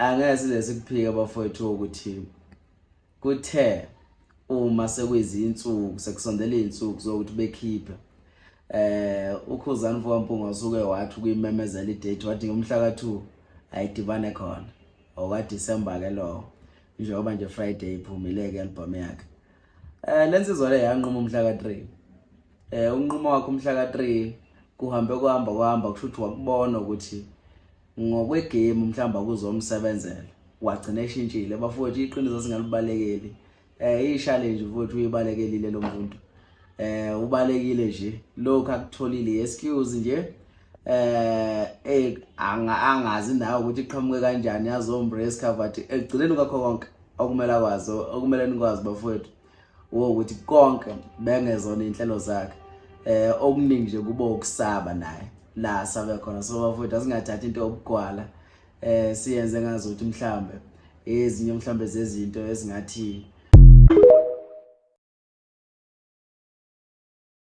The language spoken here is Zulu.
Angeke size sikuphike bafowethu ukuthi kuthe uma sekuyizinsuku sekusondela izinsuku zokuthi bekhiphe uKhuzani Mfoka usuke wathi ukuyimemezela idate, wathi ngomhla ka2 ayidibane khona oka December ke lowo, njengoba nje Friday iphumile ke album yakhe. Lensizwa le yanquma umhla ka3. Unqumo wakhe umhla ka3 kuhambe kuhamba kuhamba, kusho ukuthi wakubona ukuthi ngokwegame mhlawumbe akuzomsebenzela, wagcina eshintshile bafowethu. Iqiniso singalibalekeli, i-challenge futhi uyibalekelile lo muntu, ubalekile nje lokhu akutholile, excuse nje angazi nawe ukuthi iqhamuke kanjani yazombrace cover. Ekugcineni kwakho konke okumele akwazi, okumele nikwazi bafowethu, ukuthi konke bengezona inhlelo zakhe, okuningi nje kubo ukusaba naye la sabe khona. So bafowethu, asingathathi into yobugwala siyenze ngazi ukuthi mhlambe ezinye mhlambe zezinto ezingathi